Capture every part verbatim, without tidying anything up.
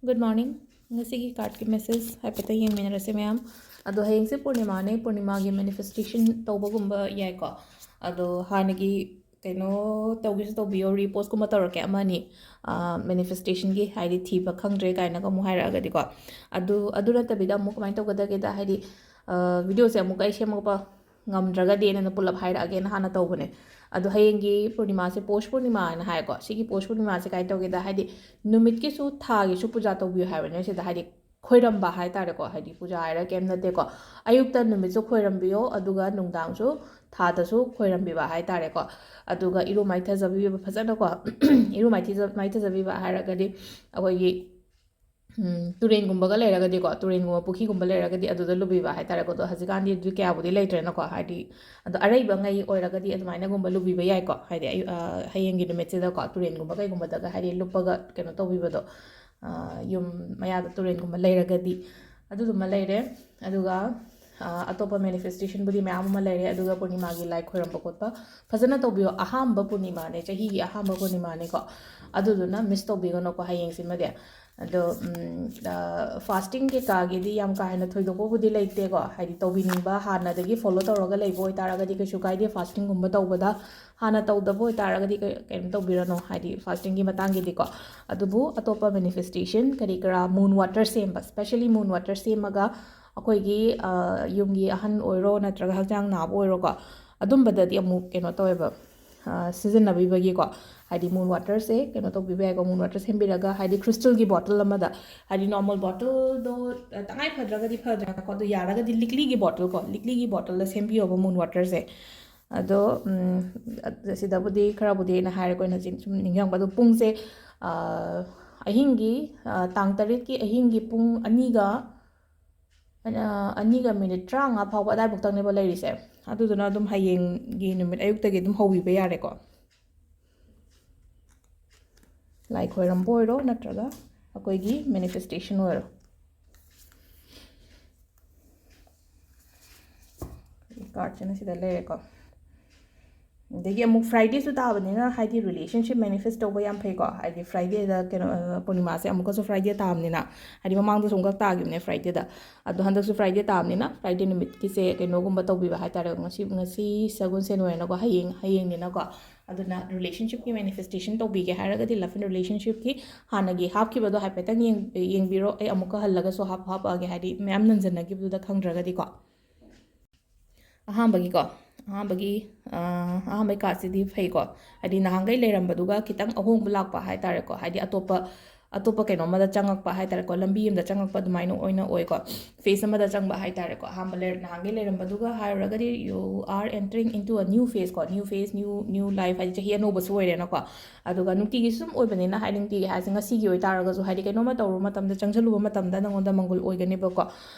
Good morning. ꯉꯁꯤꯒꯤ cardꯀꯤ message ꯍꯥꯏꯐꯦꯠꯇ ꯌꯦꯡꯃꯤꯟꯅꯔꯁꯦ ꯃꯌꯥꯝ꯫ ꯑꯗꯣ ꯍꯌꯦꯡꯁꯦ ꯄꯨꯔꯅꯤꯃꯥꯅꯦ, ꯄꯨꯔꯅꯤꯃꯥꯒꯤ manifestation ꯇꯧꯕꯒꯨꯝꯕ ꯌꯥꯏꯀꯣ꯫ ꯑꯗꯣ ꯍꯥꯟꯅꯒꯤ ꯀꯩꯅꯣ ꯇꯧꯒꯦꯁꯨ ꯇꯧꯕꯤꯌꯣ, repost ꯀꯨꯝꯕ ꯇꯧꯔꯛꯀꯦ ꯑꯃ ꯑꯅꯤ, ꯑ, manifestationꯒꯤ, ꯍꯥꯏꯗꯤ ꯊꯤꯕ ꯈꯪꯗ꯭ꯔꯦ ꯀꯥꯏꯅꯒ ꯑꯃꯨꯛ ꯍꯥꯏꯔꯛꯑꯒꯗꯤꯀꯣ꯫ ꯑꯗꯨ, ꯑꯗꯨ ꯅꯠꯇꯕꯤꯗ ꯑꯃꯨꯛ ꯀꯃꯥꯏꯅ ꯇꯧꯒꯗꯒꯦꯗ, ꯍꯥꯏꯗꯤ, ꯑ, videoꯁꯦ ꯑꯃꯨꯛꯀ ꯑꯩ ꯁꯦꯝꯃꯛꯄ ꯉꯝꯗ꯭ꯔꯒꯗꯤ ꯑꯩꯅ ꯄꯨꯂꯞ ꯍꯥꯏꯔꯛꯑꯒꯦꯅ ꯍꯥꯟꯅ ꯇꯧꯕꯅꯦ꯫ ꯑꯗꯣ ꯍꯌꯦꯡꯒꯤ ꯄꯨꯔꯅꯤꯃꯥꯁꯦ ꯄꯣꯁ ꯄꯨꯔꯅꯤꯃꯥ ꯍꯥꯏꯅ ꯍꯥꯏꯀꯣ꯫ ꯁꯤꯒꯤ ꯄꯣꯁ ꯄꯨꯔꯅꯤꯃꯥꯁꯦ ꯀꯃꯥꯏꯅ ꯇꯧꯒꯦꯗ, ꯍꯥꯏꯗꯤ ꯅꯨꯃꯤꯠꯀꯤꯁꯨ ꯊꯥꯒꯤꯁꯨ ꯄꯨꯖꯥ ꯇꯧꯕꯤꯌꯨ ꯍꯥꯏꯕꯅꯦ ꯁꯤꯗ, ꯍꯥꯏꯗꯤ ꯈꯣꯏꯔꯝꯕ ꯍꯥꯏꯇꯥꯔꯦꯀꯣ, ꯍꯥꯏꯗꯤ ꯄꯨꯖꯥ ꯍꯥꯏꯔ ꯀꯩꯝ ꯅꯠꯇꯦꯀꯣ꯫ ꯑꯌꯨꯛꯇ ꯅꯨꯃꯤꯠꯁꯨ ꯈꯣꯏꯔꯝꯕꯤꯌꯣ, ꯑꯗꯨꯒ ꯅꯨꯡꯗꯥꯡꯁꯨ ꯊꯥꯗꯁꯨ ꯈꯣꯏꯔꯝꯕꯤꯕ ꯍꯥꯏꯇꯥꯔꯦꯀꯣ꯫ ꯑꯗꯨꯒ ꯏꯔꯨ ꯃꯥꯏꯊꯖꯕꯤꯕ ꯐꯖꯅꯀꯣ꯫ ꯏꯔꯨ ꯃꯥꯏꯊꯤꯖ-, ꯃꯥꯏꯊꯖꯕꯤꯕ ꯍꯥꯏꯔꯒꯗꯤ ꯑꯩꯈꯣꯏꯒꯤ, ꯎꯝ, ꯇꯨꯔꯦꯟꯒꯨꯝꯕꯒ ꯂꯩꯔꯒꯗꯤꯀꯣ, ꯇꯨꯔꯦꯟꯒꯨꯝꯕ ꯄꯨꯈ꯭ꯔꯤꯒꯨꯝꯕ ꯂꯩꯔꯒꯗꯤ ꯑꯗꯨꯗ ꯂꯨꯕꯤꯕ ꯍꯥꯏꯇꯥꯔꯦꯀꯣ꯫ ꯑꯗꯣ ꯍꯧꯖꯤꯛꯀꯥꯟꯗꯤ ꯑꯗꯨ ꯀꯌꯥꯕꯨꯗꯤ ꯂꯩꯇ꯭ꯔꯦꯅꯀꯣ, ꯍꯥꯏꯗꯤ ꯑꯗꯣ ꯑꯔꯩꯕꯉꯩ ꯑꯣꯏꯔꯒꯗꯤ ꯑꯗꯨꯃꯥꯏꯅꯒꯨꯝꯕ ꯂꯨꯕꯤꯕ ꯌꯥꯏꯀꯣ꯫ ꯍꯥꯏꯗꯤ ꯑꯌꯨ-, ꯑ, ꯍꯌꯦꯡꯒꯤ ꯅꯨꯃꯤꯠꯁꯤꯗꯀꯣ ꯇꯨꯔꯦꯟꯒꯨꯝꯕ ꯀꯩꯒꯨꯝꯕꯗꯒ ꯍꯥꯏꯗꯤ ꯂꯨꯞꯄꯒ ꯀꯩꯅꯣ ꯇꯧꯕꯤꯕꯗꯣ, ꯑ, ꯌꯨꯝ ꯃꯌꯥꯗ ꯇꯨꯔꯦꯟꯒꯨꯝꯕ ꯂꯩꯔꯒꯗꯤ꯫ ꯑꯗꯨꯗꯨꯃ ꯂꯩꯔꯦ꯫ ꯑꯗꯨꯒ, ꯑ, ꯑꯇꯣꯞꯄ manifestationꯕꯨꯗꯤ ꯃꯌꯥꯝ ꯑꯃ ꯂꯩꯔꯦ꯫ ꯑꯗꯨꯒ ꯄꯨꯔꯅꯤꯃꯥꯒꯤ ꯂꯥꯏ ꯈꯣꯏꯔꯝꯕ ꯈꯣꯠꯄ ꯐꯖꯅ ꯇꯧꯕꯤꯌꯣ꯫ ꯑꯍꯥꯟꯕ ꯄꯨꯔꯅꯤꯃꯥꯅꯦ, ꯆꯍꯤꯒꯤ ꯑꯍꯥꯟꯕ ꯄꯨꯔꯅꯤꯃꯥꯅꯦꯀꯣ꯫ ꯑꯗꯨꯗꯨꯅ miss ꯇꯧꯕꯤꯒꯅꯨꯀꯣ ꯍꯌꯦꯡꯁꯤꯃꯗꯤ꯫ ꯑꯗꯣ, ꯎꯝ, ꯑ, fasting ꯀꯩꯀꯥꯒꯤꯗꯤ ꯌꯥꯝ ꯀꯥ ꯍꯦꯟꯅ ꯊꯣꯏꯗꯣꯛꯄꯕꯨꯗꯤ ꯂꯩꯇꯦꯀꯣ꯫ ꯍꯥꯏꯗꯤ ꯇꯧꯕꯤꯅꯤꯡꯕ, ꯍꯥꯟꯅꯗꯒꯤ follow ꯇꯧꯔꯒ ꯂꯩꯕ ꯑꯣꯏꯇꯥꯔꯒꯗꯤ ꯀꯩꯁꯨ ꯀꯥꯏꯗꯦ꯫ Fastingꯒꯨꯝꯕ ꯇꯧꯕꯗ ꯍꯥꯟꯅ ꯇꯧꯗꯕ ꯑꯣꯏꯇꯥꯔꯒꯗꯤ ꯀ-, ꯀꯩꯅꯣ ꯇꯧꯕꯤꯔꯅꯨ, ꯍꯥꯏꯗꯤ fastingꯒꯤ ꯃꯇꯥꯡꯒꯤꯗꯤꯀꯣ꯫ ꯑꯗꯨꯕꯨ ꯑꯇꯣꯞꯄ manifestation ꯀꯔꯤ ꯀꯔꯥ, moon water ꯁꯦꯝꯕ, specially moon water ꯁꯦꯝꯃꯒ ꯑꯩꯈꯣꯏꯒꯤ, ꯑ, ꯌꯨꯝꯒꯤ ꯑꯍꯟ ꯑꯣꯏꯔꯣ ꯅꯠꯇ꯭ꯔꯒ ꯍꯛꯆꯥꯡ ꯅꯥꯕ ꯑꯣꯏꯔꯣꯀꯣ, ꯑꯗꯨꯝꯕꯗꯗꯤ ꯑꯃꯨꯛ ꯀꯩꯅꯣ ꯇꯧꯋꯦꯕ, ꯑ, ꯁꯤꯖꯤꯟꯅꯕꯤꯕꯒꯤꯀꯣ꯫ ꯍꯥꯏꯗꯤ moon waterꯁꯦ ꯀꯩꯅꯣ ꯇꯧꯕꯤꯕ ꯌꯥꯏꯀꯣ, moon water ꯁꯦꯝꯕꯤꯔꯒ, ꯍꯥꯏꯗꯤ crystalꯒꯤ bottle ꯑꯃꯗ, ꯍꯥꯏꯗꯤ normal bottleꯗꯣ, ꯑ, ꯇꯉꯥꯏ ꯐꯗ꯭ꯔꯒꯗꯤ ꯐꯗ꯭ꯔꯦꯀꯣ, ꯑꯗꯨ ꯌꯥꯔꯒꯗꯤ ꯂꯤꯛꯂꯤꯒꯤ bottleꯀꯣ, ꯂꯤꯛꯂꯤꯒꯤ bottleꯗ ꯁꯦꯝꯕꯤꯌꯣꯕ moon waterꯁꯦ꯫ ꯑꯗꯣ, ꯎꯝ, ꯑ-, ꯁꯤꯗꯕꯨꯗꯤ ꯈꯔꯕꯨꯗꯤ ꯑꯩꯅ ꯍꯥꯏꯔꯦꯀꯣ, ꯑꯩꯅ ꯍꯧꯖꯤꯛ ꯁꯨꯝ ꯅꯤꯡꯁꯤꯡꯉꯛꯄ꯫ ꯑꯗꯣ ꯄꯨꯡꯁꯦ, ꯑ, ꯑꯍꯤꯡꯒꯤ, ꯑ, ꯇꯥꯡ ꯇꯔꯦꯠꯀꯤ ꯑꯍꯤꯡꯒꯤ ꯄꯨꯡ ꯑꯅꯤꯒ, ꯑ, ꯑꯅꯤꯒ minute ꯇꯔꯥꯃꯉꯥ ꯐꯥꯎꯕ ꯑꯗꯥꯏꯕꯨꯛꯇꯪꯅꯦꯕ ꯂꯩꯔꯤꯁꯦ꯫ ꯑꯗꯨꯗꯨꯅ ꯑꯗꯨꯝ ꯍꯌꯦꯡꯒꯤ ꯅꯨꯃꯤꯠ ꯑꯌꯨꯛꯇꯒꯤ ꯑꯗꯨꯝ ꯍꯧꯕꯤꯕ ꯌꯥꯔꯦꯀꯣ꯫ ꯂꯥꯏ ꯈꯣꯏꯔꯝꯕ ꯑꯣꯏꯔꯣ ꯅꯠꯇ꯭ꯔꯒ ꯑꯩꯈꯣꯏꯒꯤ manifestation ꯑꯣꯏꯔꯣ꯫ Cardꯁꯤꯅ ꯁꯤꯗ ꯂꯩꯔꯦꯀꯣ꯫ ꯑꯗꯒꯤ ꯑꯃꯨꯛ Fridayꯁꯨ ꯇꯥꯕꯅꯤꯅ, ꯍꯥꯏꯗꯤ relationship manifest ꯇꯧꯕ ꯌꯥꯝ ꯐꯩꯀꯣ꯫ ꯍꯥꯏꯗꯤ Fridayꯗ ꯀꯩꯅꯣ, ꯑ, ꯄꯨꯔꯅꯤꯃꯥꯁꯦ ꯑꯃꯨꯛꯀꯁꯨ Friday ꯇꯥꯕꯅꯤꯅ, ꯍꯥꯏꯗꯤ ꯃꯃꯥꯡꯗꯁꯨ ꯑꯃꯨꯛꯈꯛ ꯇꯥꯈꯤꯕꯅꯦ Fridayꯗ, ꯑꯗꯣ ꯍꯟꯗꯛꯁꯨ Friday ꯇꯥꯕꯅꯤꯅ Friday ꯅꯨꯃꯤꯠꯀꯤꯁꯦ ꯀꯩꯅꯣꯒꯨꯝꯕ ꯇꯧꯕꯤꯕ ꯍꯥꯏꯇꯥꯔꯦ꯫ ꯉꯁꯤ, ꯉꯁꯤ ꯁꯒꯨꯟꯁꯦꯟ ꯑꯣꯏꯔꯦꯅꯀꯣ, ꯍꯌꯦꯡ, ꯍꯌꯦꯡꯅꯤꯅꯀꯣ꯫ ꯑꯗꯨꯅ relationshipꯀꯤ manifestationꯇꯧꯕꯤꯒꯦ ꯍꯥꯏꯔꯒꯗꯤ, love and relationshipꯀꯤ ꯍꯥꯟꯅꯒꯤ ꯍꯥꯞꯈꯤꯕꯗꯣ ꯍꯥꯏꯐꯦꯠꯇꯪ ꯌꯦꯡ-, ꯌꯦꯡꯕꯤꯔꯣ꯫ ꯑꯩ ꯑꯃꯨꯛꯀ ꯍꯜꯂꯒꯁꯨ ꯍꯥꯞ-, ꯍꯥꯞꯄꯛꯑꯒꯦ, ꯍꯥꯏꯗꯤ ꯃꯌꯥꯝ ꯅꯟꯖꯟꯅꯈꯤꯕꯗꯨꯗ ꯈꯪꯗ꯭ꯔꯒꯗꯤꯀꯣ꯫ ꯑꯍꯥꯟꯕꯒꯤꯀꯣ, ꯑꯍꯥꯟꯕꯒꯤ, ꯑ, ꯑꯍꯥꯟꯕꯒꯤ cardꯁꯤꯗꯤ ꯐꯩꯀꯣ꯫ ꯍꯥꯏꯗꯤ ꯅꯍꯥꯟꯈꯩ ꯂꯩꯔꯝꯕꯗꯨꯒ ꯈꯤꯇꯪ ꯑꯍꯣꯡꯕ ꯂꯥꯛꯄ ꯍꯥꯏꯇꯥꯔꯦꯀꯣ꯫ ꯍꯥꯏꯗꯤ ꯑꯇꯣꯞꯄ, ꯑꯇꯣꯞꯄ ꯀꯩꯅꯣ ꯑꯃꯗ ꯆꯪꯉꯛꯄ ꯍꯥꯏꯇꯥꯔꯦꯀꯣ, ꯂꯝꯕꯤ ꯑꯃꯗ ꯆꯪꯉꯛꯄ ꯑꯗꯨꯃꯥꯏꯅ ꯑꯣꯏꯅ ꯑꯣꯏꯀꯣ꯫ Phase ꯑꯃꯗ ꯆꯪꯕ ꯍꯥꯏꯇꯥꯔꯦꯀꯣ꯫ ꯑꯍꯥꯟꯕ ꯂꯩꯔ-, ꯅꯍꯥꯟꯈꯩ ꯂꯩꯔꯝꯕꯗꯨꯒ ꯍꯥꯏꯔꯨꯔꯒꯗꯤ, you are entering into a new phase ꯀꯣ, new phase, new, new life ꯍꯥꯏꯗꯤ ꯆꯍꯤ ꯑꯅꯧꯕꯁꯨ ꯑꯣꯏꯔꯦꯅꯀꯣ꯫ ꯑꯗꯨꯒ ꯅꯨꯡꯇꯤꯒꯤ ꯁꯨꯝ ꯑꯣꯏꯕꯅꯤꯅ, ꯍꯥꯏꯗꯤ ꯅꯨꯡꯇꯤꯒꯤ ꯍꯥꯏꯁꯦ ꯉꯁꯤꯒꯤ ꯑꯣꯏꯇꯥꯔꯒꯁꯨ, ꯍꯥꯏꯗꯤ ꯀꯩꯅꯣꯝꯃ ꯇꯧꯔꯨꯕ ꯃꯇꯝꯗ, ꯆꯪꯁꯤꯜꯂꯨꯕ ꯃꯇꯝꯗ ꯅꯉꯣꯟꯗ ꯃꯪꯒꯣꯜ ꯑꯣꯏꯒꯅꯦꯕꯀꯣ꯫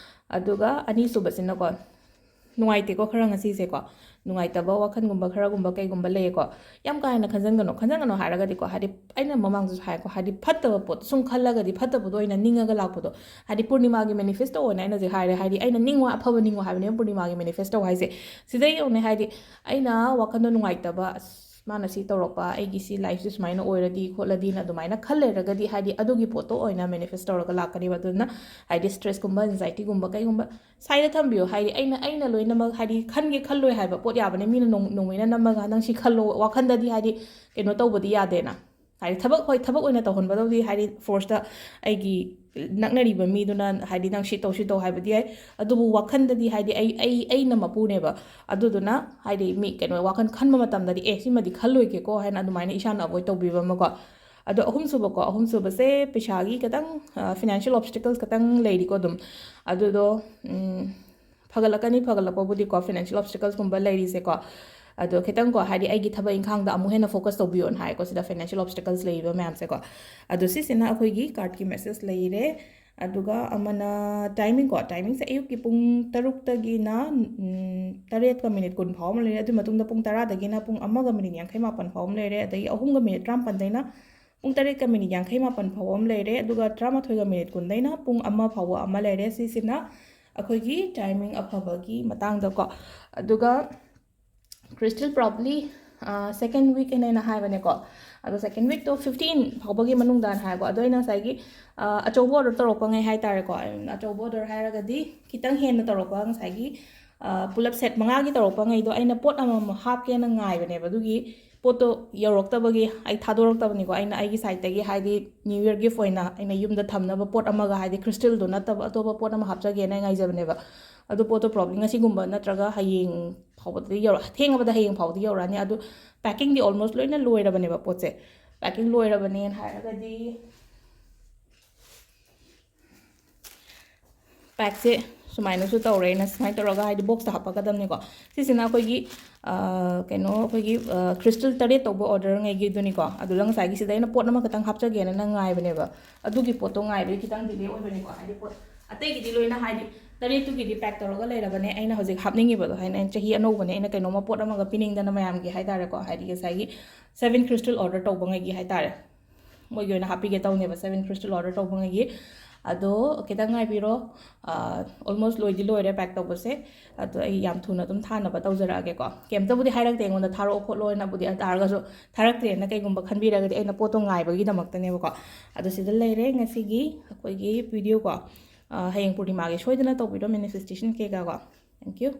ꯑꯗꯨꯒ ꯑꯅꯤꯁꯨꯕꯁꯤꯅꯀꯣ, ꯅꯨꯡꯉꯥꯏꯇꯦꯀꯣ ꯈꯔ ꯉꯁꯤꯁꯦꯀꯣ, ꯅꯨꯡꯉꯥꯏꯇꯕ ꯋꯥꯈꯜꯒꯨꯝꯕ ꯈꯔꯒꯨꯝꯕ ꯀꯩꯒꯨꯝꯕ ꯂꯩꯌꯦꯀꯣ꯫ ꯌꯥꯝ ꯀꯥ ꯍꯦꯟꯅ ꯈꯟꯖꯟꯒꯅꯨ, ꯈꯟꯖꯟꯒꯅꯨ ꯍꯥꯏꯔꯒꯗꯤꯀꯣ, ꯍꯥꯏꯗꯤ ꯑꯩꯅ ꯃꯃꯥꯡꯗꯁꯨ ꯍꯥꯏꯀꯣ, ꯍꯥꯏꯗꯤ ꯐꯠꯇꯕ ꯄꯣꯠ ꯁꯨꯝ ꯈꯜꯂꯒꯗꯤ ꯐꯠꯇꯕꯗꯣ ꯑꯣꯏꯅ ꯅꯤꯡꯉꯒ ꯂꯥꯛꯄꯗꯣ, ꯍꯥꯏꯗꯤ ꯄꯨꯔꯅꯤꯃꯥꯒꯤ manifest ꯇꯧꯑꯣꯅ ꯑꯩꯅ ꯍꯧꯖꯤꯛ ꯍꯥꯏꯔꯦ꯫ ꯍꯥꯏꯗꯤ ꯑꯩꯅ ꯅꯤꯡꯉꯣ, ꯑꯐꯕ ꯅꯤꯡꯉꯣ ꯍꯥꯏꯕꯅꯦꯕ ꯄꯨꯔꯅꯤꯃꯥꯒꯤ manifest ꯇꯧ ꯍꯥꯏꯁꯦ꯫ ꯁꯤꯗ ꯌꯦꯡꯉꯨꯅꯦ, ꯍꯥꯏꯗꯤ ꯑꯩꯅ ꯋꯥꯈꯜꯗꯣ ꯅꯨꯡꯉꯥꯏꯇꯕ, "ꯑꯁ, ꯃꯥꯅ ꯁꯤ ꯇꯧꯔꯛꯄ, ꯑꯩꯒꯤ ꯁꯤ lifeꯁꯦ ꯁꯨꯃꯥꯏꯅ ꯑꯣꯏꯔꯗꯤ ꯈꯣꯠꯂꯗꯤꯅ" ꯑꯗꯨꯃꯥꯏꯅ ꯈꯜ ꯂꯩꯔꯒꯗꯤ, ꯍꯥꯏꯗꯤ ꯑꯗꯨꯒꯤ ꯄꯣꯠꯇꯣ ꯑꯣꯏꯅ manifest ꯇꯧꯔꯒ ꯂꯥꯛꯀꯅꯦꯕ꯫ ꯑꯗꯨꯅ ꯍꯥꯏꯗꯤ stressꯀꯨꯝꯕ, anxietyꯒꯨꯝꯕ ꯀꯩꯒꯨꯝꯕ side ꯊꯝꯕꯤꯌꯣ꯫ ꯍꯥꯏꯗꯤ ꯑꯩꯅ, ꯑꯩꯅ ꯂꯣꯏꯅꯃꯛ, ꯍꯥꯏꯗꯤ ꯈꯟꯒꯦ ꯈꯜꯂꯣꯏ ꯍꯥꯏꯕ ꯄꯣꯠ ꯌꯥꯕꯅꯦ꯫ ꯃꯤꯅ ꯅꯣꯡ-, ꯅꯣꯡꯃꯩꯅ ꯅꯝꯃꯒ "ꯅꯪ ꯁꯤ ꯈꯜꯂꯣ", ꯋꯥꯈꯟꯗꯗꯤ ꯍꯥꯏꯗꯤ ꯀꯩꯅꯣ ꯇꯧꯕꯗꯤ ꯌꯥꯗꯦꯅ꯫ ꯍꯥꯏꯗꯤ ꯊꯕꯛ, ꯍꯣꯏ, ꯊꯕꯛ ꯑꯣꯏꯅ ꯇꯧꯍꯟꯕꯗꯧꯗꯤ, ꯍꯥꯏꯗꯤ forceꯇ ꯑꯩꯒꯤ ꯅꯛꯅꯔꯤꯕ ꯃꯤꯗꯨꯅ ꯍꯥꯏꯗꯤ "ꯅꯪ ꯁꯤ ꯇꯧ, ꯁꯤ ꯇꯧ" ꯍꯥꯏꯕꯗꯤ ꯌꯥꯏ꯫ ꯑꯗꯨꯕꯨ ꯋꯥꯈꯟꯗꯗꯤ ꯍꯥꯏꯗꯤ ꯑꯩ, ꯑꯩ, ꯑꯩꯅ ꯃꯄꯨꯅꯦꯕ꯫ ꯑꯗꯨꯗꯨꯅ ꯍꯥꯏꯗꯤ ꯃꯤ ꯀꯩꯅꯣ ꯋꯥꯈꯟ ꯈꯟꯕ ꯃꯇꯝꯗꯗꯤ "ꯑꯦ, ꯁꯤꯃꯗꯤ ꯈꯜꯂꯣꯏꯒꯦꯀꯣ" ꯍꯥꯏꯅ ꯑꯗꯨꯃꯥꯏꯅ ꯏꯁꯥꯅ avoid ꯇꯧꯕꯤꯕ ꯑꯃꯀꯣ꯫ ꯑꯗꯣ ꯑꯍꯨꯝꯁꯨꯕꯀꯣ, ꯑꯍꯨꯝꯁꯨꯕꯁꯦ ꯄꯩꯁꯥꯒꯤ ꯈꯤꯇꯪ, ꯑ, financial obstacles ꯈꯤꯇꯪ ꯂꯩꯔꯤꯀꯣ ꯑꯗꯨꯝ꯫ ꯑꯗꯨꯗꯣ, ꯎꯝ, ꯐꯒꯠꯂꯛꯀꯅꯤ, ꯐꯒꯠꯂꯛꯄꯕꯨꯗꯤꯀꯣ, financial obstaclesꯀꯨꯝꯕ ꯂꯩꯔꯤꯁꯦꯀꯣ꯫ ꯑꯗꯣ ꯈꯤꯇꯪꯀꯣ, ꯍꯥꯏꯗꯤ ꯑꯩꯒꯤ ꯊꯕꯛ ꯏꯪꯈꯥꯡꯗ ꯑꯃꯨꯛ ꯍꯦꯟꯅ focus ꯇꯧꯕꯤꯌꯣꯅ ꯍꯥꯏꯀꯣ, ꯁꯤꯗ financial obstacles ꯂꯩꯔꯤꯕ ꯃꯌꯥꯝꯁꯦꯀꯣ꯫ ꯑꯗꯣ ꯁꯤꯁꯤꯅ ꯑꯩꯈꯣꯏꯒꯤ cardꯀꯤ message ꯂꯩꯔꯦ꯫ ꯑꯗꯨꯒ ꯑꯃꯅ timingꯀꯣ, timingꯁꯦ ꯑꯌꯨꯛꯀꯤ ꯄꯨꯡ ꯇꯔꯨꯛꯇꯒꯤꯅ, ꯎꯝ, ꯇꯔꯦꯠꯀ minute ꯀꯨꯟ ꯐꯥꯎꯕ ꯑꯃ ꯂꯩꯔꯦ꯫ ꯑꯗꯨꯒꯤ ꯃꯇꯨꯡꯗ ꯄꯨꯡ ꯇꯔꯥꯗꯒꯤꯅ ꯄꯨꯡ ꯑꯃꯒ minute ꯌꯥꯡꯈꯩ ꯃꯥꯄꯟ ꯐꯥꯎꯕ ꯑꯃ ꯂꯩꯔꯦ꯫ ꯑꯗꯒꯤ ꯑꯍꯨꯝꯒ minute ꯇꯔꯥꯃꯥꯄꯟꯗꯩꯅ ꯄꯨꯡ ꯇꯔꯦꯠꯀ minute ꯌꯥꯡꯈꯩ ꯃꯥꯄꯟ ꯐꯥꯎꯕ ꯑꯃ ꯂꯩꯔꯦ꯫ ꯑꯗꯨꯒ ꯇꯔꯥꯃꯥꯊꯣꯏꯒ minute ꯀꯨꯟꯗꯩꯅ ꯄꯨꯡ ꯑꯃ ꯐꯥꯎꯕ ꯑꯃ ꯂꯩꯔꯦ꯫ ꯁꯤꯁꯤꯅ ꯑꯩꯈꯣꯏꯒꯤ timing ꯑꯐꯕꯒꯤ ꯃꯇꯥꯡꯗꯀꯣ꯫ ꯑꯗꯨꯒ crystal probably ꯁꯦꯀꯦꯟ ꯋꯤꯛ ꯑꯩꯅ ꯑꯩꯅ ꯍꯥꯏꯕꯅꯦꯀꯣ꯫ ꯑꯗꯣ ꯁꯦꯀꯦꯟ ꯋꯤꯛꯇꯣ ꯐꯤꯐꯇꯤꯟ ꯐꯥꯎꯕꯒꯤ ꯃꯅꯨꯡꯗ ꯍꯥꯏꯀꯣ꯫ ꯑꯗꯣ ꯑꯩꯅ ꯉꯁꯥꯏꯒꯤ ꯑ, ꯑꯆꯧꯕ ꯑꯣꯔꯗꯔ ꯇꯧꯔꯛꯄꯉꯩ ꯍꯥꯏꯇꯥꯔꯦꯀꯣ꯫ ꯑꯆꯧꯕ ꯑꯣꯔꯗꯔ ꯍꯥꯏꯔꯒꯗꯤ ꯈꯤꯇꯪ ꯍꯦꯟꯅ ꯇꯧꯔꯛꯄ, ꯉꯁꯥꯏꯒꯤ ꯑ, ꯄꯨꯂꯞ ꯁꯦꯠ ꯃꯉꯥꯒꯤ ꯇꯧꯔꯛꯄꯉꯩꯗꯣ ꯑꯩꯅ ꯄꯣꯠ ꯑꯃꯃꯝ ꯍꯥꯞꯀꯦꯅ ꯉꯥꯏꯕꯅꯦꯕ꯫ ꯑꯗꯨꯒꯤ ꯄꯣꯠꯇꯣ ꯌꯧꯔꯛꯇꯕꯒꯤ ꯑꯩ ꯊꯥꯗꯣꯔꯛꯇꯕꯅꯤꯀꯣ꯫ ꯑꯩꯅ ꯑꯩꯒꯤ ꯁꯥꯏꯠꯇꯒꯤ, ꯍꯥꯏꯗꯤ ꯅ꯭ꯌꯨ ꯌꯔ ꯒꯤꯐ ꯑꯣꯏꯅ ꯑꯩꯅ ꯌꯨꯝꯗ ꯊꯝꯅꯕ ꯄꯣꯠ ꯑꯃꯒ, ꯍꯥꯏꯗꯤ ꯈ꯭ꯔꯤꯁꯇꯦꯜꯗꯣ ꯅꯠꯇꯕ ꯑꯇꯣꯞꯄ ꯄꯣꯠ ꯑꯃ ꯍꯥꯞꯆꯒꯦꯅ ꯑꯩ ꯉꯥꯏꯖꯕꯅꯦꯕ꯫ ꯑꯗꯨ ꯄꯣꯠꯇꯣ ꯄ꯭ꯔꯣꯕ꯭ꯂꯤ ꯉꯁꯤꯒꯨꯝꯕ ꯅꯠꯇ꯭ꯔꯒ ꯍꯌꯦꯡ ꯐꯥꯎꯕꯗꯗꯤ ꯌꯧꯔꯛ ꯊꯦꯡꯉꯕꯗ ꯍꯌꯦꯡ ꯐꯥꯎꯕꯗꯤ ꯌꯧꯔꯛꯑꯅꯤ꯫ ꯑꯗꯨ ꯄꯦꯀꯤꯡꯗꯤ ꯑꯣꯜꯃꯣꯁ ꯂꯣꯏꯅ ꯂꯣꯏꯔꯕꯅꯦꯕ ꯄꯣꯠꯁꯦ꯫ ꯄꯦꯀꯤꯡ ꯂꯣꯏꯔꯕꯅꯦꯅ ꯍꯥꯏꯔꯒꯗꯤ ꯄꯦꯛꯁꯦ ꯁꯨꯃꯥꯏꯅꯁꯨ ꯇꯧꯔꯦ꯫ ꯑꯩꯅ ꯁꯨꯃꯥꯏꯅ ꯇꯧꯔꯒ, ꯍꯥꯏꯗꯤ ꯕꯣꯛꯁꯇ ꯍꯥꯞꯄꯛꯀꯗꯕꯅꯤꯀꯣ꯫ ꯁꯤꯁꯤꯅ ꯑꯩꯈꯣꯏꯒꯤ ꯑ, ꯀꯩꯅꯣ, ꯑꯩꯈꯣꯏꯒꯤ ꯈ꯭ꯔꯤꯁꯇꯦꯜ ꯇꯔꯦꯠ ꯇꯧꯕ ꯑꯣꯔꯗꯔꯉꯩꯒꯤꯗꯨꯅꯤꯀꯣ꯫ ꯑꯗꯨꯗ ꯉꯁꯥꯏꯒꯤ ꯁꯤꯗ ꯑꯩꯅ ꯄꯣꯠ ꯑꯃꯈꯛꯇꯪ ꯍꯥꯞꯆꯒꯦꯅ ꯅꯪ ꯉꯥꯏꯕꯅꯦꯕ꯫ ꯑꯗꯨꯒꯤ ꯄꯣꯠꯇꯣ ꯉꯥꯏꯕꯒꯤ ꯈꯤꯇꯪ ꯗꯤꯂꯦ ꯑꯣꯏꯕꯅꯤꯀꯣ꯫ ꯍꯥꯏꯗꯤ ꯄꯣꯠ ꯑꯇꯩꯒꯤꯗꯤ ꯂꯣꯏꯅ, ꯍꯥꯏꯗꯤ ꯇꯔꯦꯠꯇꯨꯒꯤꯗꯤ ꯄꯦꯛ ꯇꯧꯔꯒ ꯂꯩꯔꯕꯅꯦ꯫ ꯑꯩꯅ ꯍꯧꯖꯤꯛ ꯍꯥꯞꯅꯤꯡꯉꯤꯕꯗꯣ, ꯍꯥꯏꯅ ꯑꯩꯅ ꯆꯍꯤ ꯑꯅꯧꯕꯅꯦ, ꯑꯩꯅ ꯀꯩꯅꯣꯝꯃ ꯄꯣꯠ ꯑꯃꯒ ꯄꯤꯅꯤꯡꯗꯅ ꯃꯌꯥꯝꯒꯤ ꯍꯥꯏꯇꯥꯔꯦꯀꯣ꯫ ꯍꯥꯏꯗꯤ ꯉꯁꯥꯏꯒꯤ ꯁꯦꯚꯦꯟ ꯈ꯭ꯔꯤꯁꯇꯦꯜ ꯑꯣꯔꯗꯔ ꯇꯧꯕꯉꯩꯒꯤ ꯍꯥꯏꯇꯥꯔꯦ, ꯃꯣꯏꯒꯤ ꯑꯣꯏꯅ ꯍꯥꯞꯄꯤꯒꯦ ꯇꯧꯅꯦꯕ, ꯁꯦꯚꯦꯟ ꯈ꯭ꯔꯤꯁꯇꯦꯜ ꯑꯣꯔꯗꯔ ꯇꯧꯕꯉꯩꯒꯤ꯫ ꯑꯗꯣ ꯈꯤꯇꯪ ꯉꯥꯏꯕꯤꯔꯣ꯫ ꯑꯣꯜꯃꯣꯁ ꯂꯣꯏꯗꯤ ꯂꯣꯏꯔꯦ ꯄꯦꯛ ꯇꯧꯕꯁꯦ꯫ ꯑꯗꯣ ꯑꯩ ꯌꯥꯝ ꯊꯨꯅ ꯑꯗꯨꯝ ꯊꯥꯅꯕ ꯇꯧꯖꯔꯛꯑꯒꯦꯀꯣ꯫ ꯀꯩꯝꯇꯕꯨꯗꯤ ꯍꯥꯏꯔꯛꯇꯦ ꯑꯩꯉꯣꯟꯗ ꯊꯥꯔꯛꯑꯣ ꯈꯣꯠꯂꯣꯅꯕꯨꯗꯤ, ꯑꯗꯨ ꯇꯥꯔꯒꯁꯨ ꯊꯥꯔꯛꯇ꯭ꯔꯦꯅ ꯀꯩꯒꯨꯝꯕ ꯈꯟꯕꯤꯔꯒꯗꯤ ꯑꯩꯅ ꯄꯣꯠꯇꯣ ꯉꯥꯏꯕꯒꯤꯗꯃꯛꯇꯅꯦꯕꯀꯣ꯫ ꯑꯗꯣ ꯁꯤꯗ ꯂꯩꯔꯦ ꯉꯁꯤꯒꯤ ꯑꯩꯈꯣꯏꯒꯤ ꯚꯤꯗꯤꯑꯣꯀꯣ꯫ ꯑ, ꯍꯌꯦꯡ ꯄꯨꯔꯅꯤꯃꯥꯒꯤ ꯁꯣꯏꯗꯅ ꯇꯧꯕꯤꯔꯣ ꯃꯦꯅꯤꯐꯦꯁꯇꯦꯁꯟ ꯀꯩꯀꯥꯀꯣ꯫ Thank you꯫